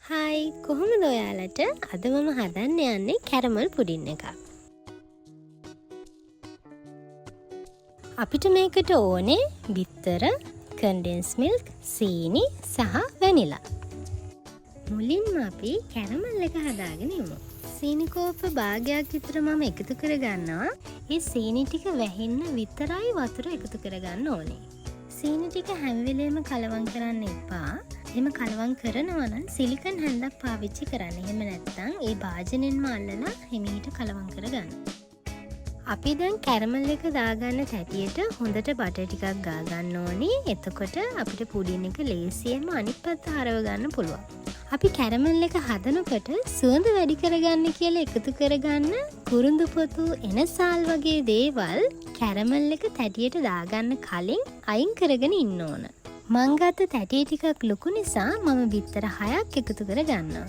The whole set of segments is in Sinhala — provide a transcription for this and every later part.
හායි, කොහොමද ඔයාලට? අද මම හදන්න යන්නේ කැරමල් පුඩින් එකක්. අපිට මේකට ඕනේ බිත්තර, කන්ඩෙන්ස් මිල්ක්, සීනි සහ වැනිලා. මුලින්ම අපි කැරමල් එක හදාගෙන ඉමු. සීනි කෝප්ප භාගයක් විතර මම එකතු කරගන්නවා. ඒ සීනි ටික වැහෙන්න විතරයි වතුර එකතු කරගන්න ඕනේ. සීනි ටික හැම වෙලේම කලවම් කරන්න එපා. එහෙම කලවම් කරනවා නම් සිලිකන් හැන්දක් පාවිච්චි කරන්න. එහෙම නැත්නම් ඒ භාජනෙන්ම අල්ලලා හිමීට කලවම් කරගන්න. අපි දැන් කැරමල් එක දාගන්න තැටියට හොඳට බටර් ටිකක් ගා ගන්න ඕනේ. එතකොට අපිට පුඩින් එක ලේසියෙන්ම අනිත් පැත්ත හරව ගන්න පුළුවන්. අපි කැරමල් එක හදනකොට සුවඳ වැඩි කරගන්න කියලා එකතු කරගන්න කුරුඳු පොතු, එනසාල් වගේ දේවල් කැරමල් එක තැටියට දාගන්න කලින් අයින් කරගෙන ඉන්න ඕන. මං ගත්ත තැටිය ටිකක් ලොකු නිසා මම බිත්තර 6ක් එකතු කරගන්නවා.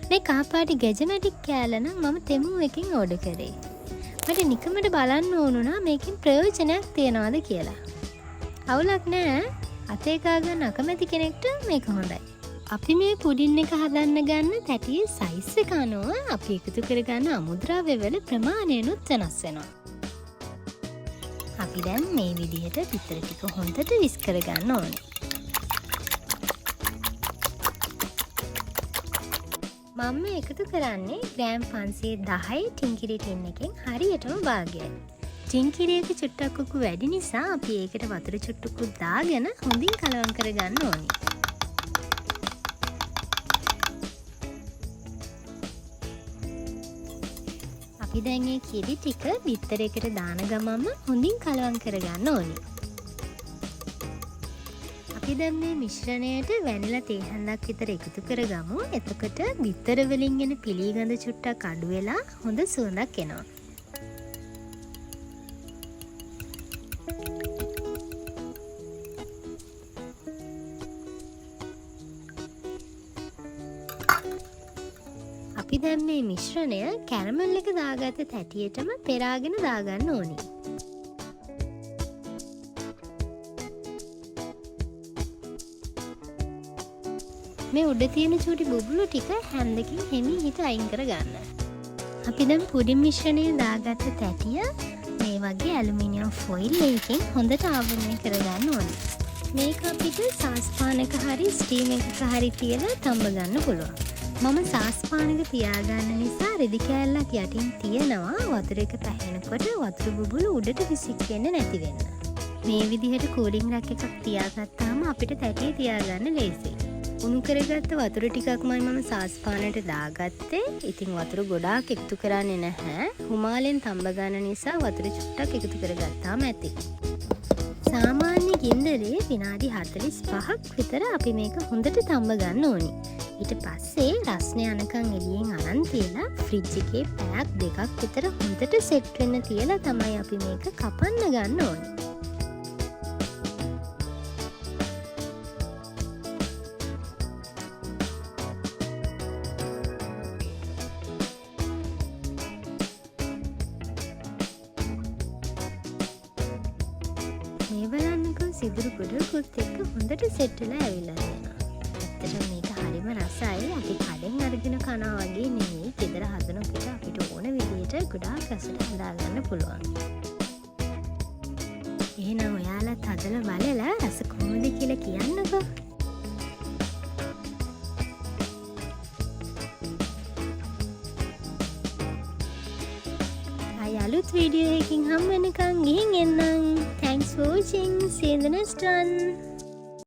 මේ කහපාට ගැජමැටික් කෑල්ල නම් මම තෙමු එකෙන් ඕඩර් කරේ. මට නිකමට බලන්න ඕන වුණා මේකෙන් ප්‍රයෝජනයක් තියනවද කියලා. අවුලක් නෑ, අතේ ගා ගන්න අකමැති කෙනෙක්ට මේක හොඳයි. අපි මේ පුඩින් එක හදන්න ගන්න තැටියේ සයිස් එක අනුව අපි එකතු කරගන්න අමුද්‍රව්‍ය වල ප්‍රමාණයනුත් වෙනස් වෙනවා. අපි දැන් මේ විදිහට බිත්තර ටික හොඳට විස් කරගන්න ඕනේ. මම මේ එකතු කරන්නේ ග්‍රෑම් 510 ටින්කිරි ටින් එකෙන් හරියටම භාගයයි. ටින්කිරි එක චුට්ටක් උකු වැඩි නිසා අපි ඒකට වතුර චුට්ටකුත් දාගෙන හොඳින් කලවම් කරගන්න ඕනේ. අපි දැන් මේ කිරි ටික බිත්තර එකට දාන ගමන්ම හොඳින් කලවම් කරගන්න ඕනේ. අපි දැන් මේ මිශ්‍රණයට වැනිලා තේ හැන්දක් විතර එකතු කරගමු. එතකොට බිත්තර වලින් එන පිලි ගඳ චුට්ටක් අඩු වෙලා හොඳ සුවඳක් එනවා. අපි දැන් මේ මිශ්‍රණය කැරමල් එක දාගත්ත තැටියටම පෙරාගෙන දාගන්න ඕනි. මේ උඩ තියෙන චූටි බුබුලු ටික හැන්දකින් හෙමින් හිට අයින් කරගන්න. අපි දැන් පුඩින් මිශ්‍රණය දාගත්ත තැටිය මේ වගේ ඇලුමිනියම් ෆොයිල් එකකින් හොඳට ආවරණය කරගන්න ඕනි. මේක අපිට සාස්පානක හරි ස්ටීම් එකක හරි තියලා තඹ ගන්න පුළුවන්. මම සාස්පානක තියාගන්න නිසා රෙදි කෑල්ලක් යටින් තියනවා වතුර එක පැහෙනකොට වතුර බුබුලු උඩට විසික් වෙන්නේ නැති වෙන්න. මේ විදිහට කූලින් රැක් එකක් තියාගත්තාම අපිට තැටිය තියාගන්න ලේසියි. උණු කරගත්ත වතුර ටිකක්මයි මම සාස්පානට දාගත්තේ. ඉතින් වතුර ගොඩාක් එකතු කරන්නේ නැහැ. හුමාලෙන් තඹ ගන්න නිසා වතුර චුට්ටක් එකතු කරගත්තාම ඇති. සාමාන්‍ය ගින්දරේ විනාඩි 45ක් විතර අපි මේක හොඳට තඹ ගන්න ඕනි. ඊට පස්සේ රස්නේ යනකම් එළියෙන් අරන් තියලා ෆ්‍රිජ් එකේ පැයක් දෙකක් විතර හොඳට සෙට් වෙන්න තියලා තමයි අපි මේක කපන්න ගන්න ඕනි. මේ බලන්නකෝ සිදුරු ගොඩකුත් එක්ක හොඳට සෙට් වෙලා ඇවිල්ලා තියෙනවා. ඇත්තටම මේක හරිම රසයි. අපි කඩෙන් අරගෙන කනවා වගේ නෙමෙයි. ගෙදර හදනකොට අපිට ඕන විදිහට ගොඩාක් රසට හදාගන්න පුළුවන්. එහෙනම් ඔයාලත් හදලා බලලා රස කොහොමද කියලා කියන්නකෝ. ආයි අලුත් වීඩියෝ එකකින් හම් වෙනකන් ගිහින් එන්නම්. Thanks for watching. See you in the next one.